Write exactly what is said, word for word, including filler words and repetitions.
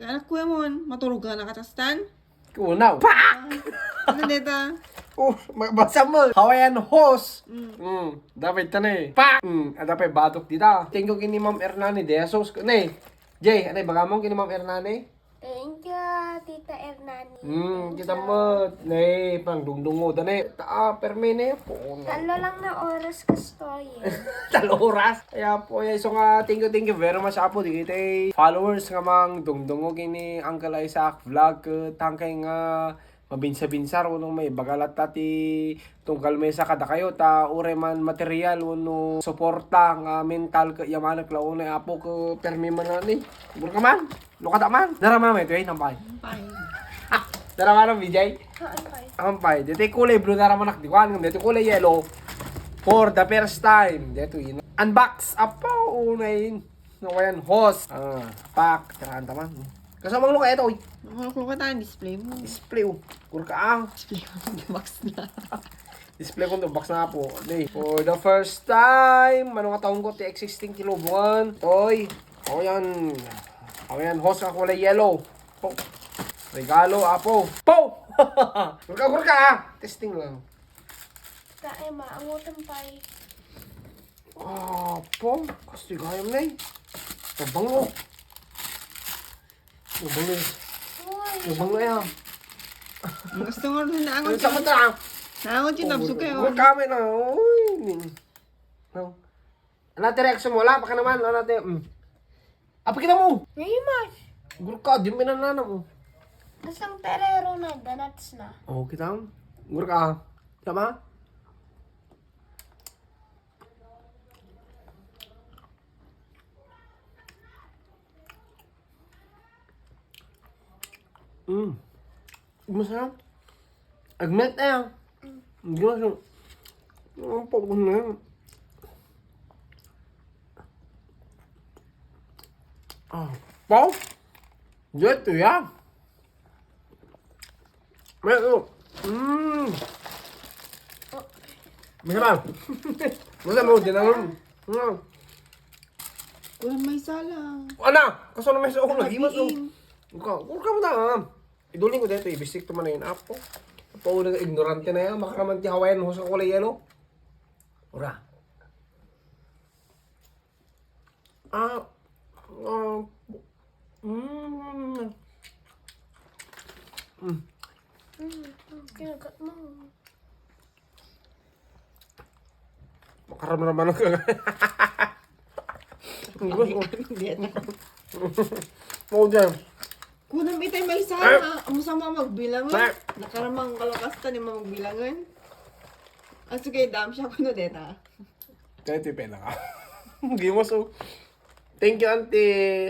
Anak ko yun, maturog ka na katastan? Kunaw. Pak! Ano deta? Oh, mabasa mo. Hawaiian horse. Mm. Mm, dapat ito na eh. Pak! Mm, ada pa batok dita. Thank you kini Ma'am Hernani de Jesus. Ne, Jay, ano baga mo kini Ma'am Hernani? Thank you, Tita Hernani. Mm, kita mo. Ne, pang dungdungo da ne. Ta, permi ne. Puno. Talo lang na oras ka story. Talo oras? Kaya po, eh, so nga, thank you, thank you very much, Apo. Di kita followers nga mang dungdungo kini Uncle Isaac Vlog, eh, tangkay nga mabinsa-binsar, uno may bagalat ta ti tungkal maysa kadakayo, ta uray man material, uno suporta nga mental, ket yamanek la, uno, Apo, ket permi man ni. Bur ka man? Lukada man? Darama may ito, eh, nampay. Nampay. Darama ng B J? Haan pay. Ampay. Dito kulay blue na ramanak, di ko anong dito kulay yellow. For the first time. Dito yun. Unbox. Apo, unay. No, yan. Host. Ah, pack. Tirahan taman. Kasama mo kaya ito, uy. Makulok ka tayo, display mo. Display, oh. Kurka, ah. Display mo, box na. Display ko to, box na po. Day. For the first time, ano nga taon ko, ti existing kilubungan. Toy. O yan. O yan, host nga kulay yellow. Po. Regalo, Apo. Po! Kurka, kurka, ah. Testing lang. Kae, maangutan pay. Apo, kasi gayam na eh. Nabango. Nabango eh. Uy. Nabango eh, ah. Gusto mo rin na Ang angot sa yun. Mata, ah. Naangot yung nabsog kayo. Huwag kami na. Uy, ning. No. Ano ate reaction mo? Wala pa ka naman. Ano ate? Mm. Apa kita mo? Rimas. Gurka, di mo pinanana mo. Asang terero na, donuts na. Oh, kita mo? Gurka. Tama? Mm. Masarap. Agmet eh. Hindi masarap. Ang pagod na yun. Ah, pau? Diyan to yan. May ito. Mm. Masarap. Masarap mo, diyan na. Mm. Kulang may sala. Ana, kaso na may sa ako, lagi mas. Mabiing. Ikaw, ikaw mo na. Idulin ko dito, ibisik to man na yun, apo. Apo, una, ignorante na yan. Makaraman ti Hawaiian horse nga kulay yellow. Ura. Ah, ah, mm. Mm. Mm, kinagat mo. Makaramdaman ka. Hindi, hindi. Mau dyan. Kunam itay may isa, Eh. ha? Ang sama magbilangan. Eh. Nakaramang kalakas ta ni magbilangan. Ang sige, dam siya kuno deta. Kaya ito yung pela ka. Hindi mo so. Thank you, Auntie.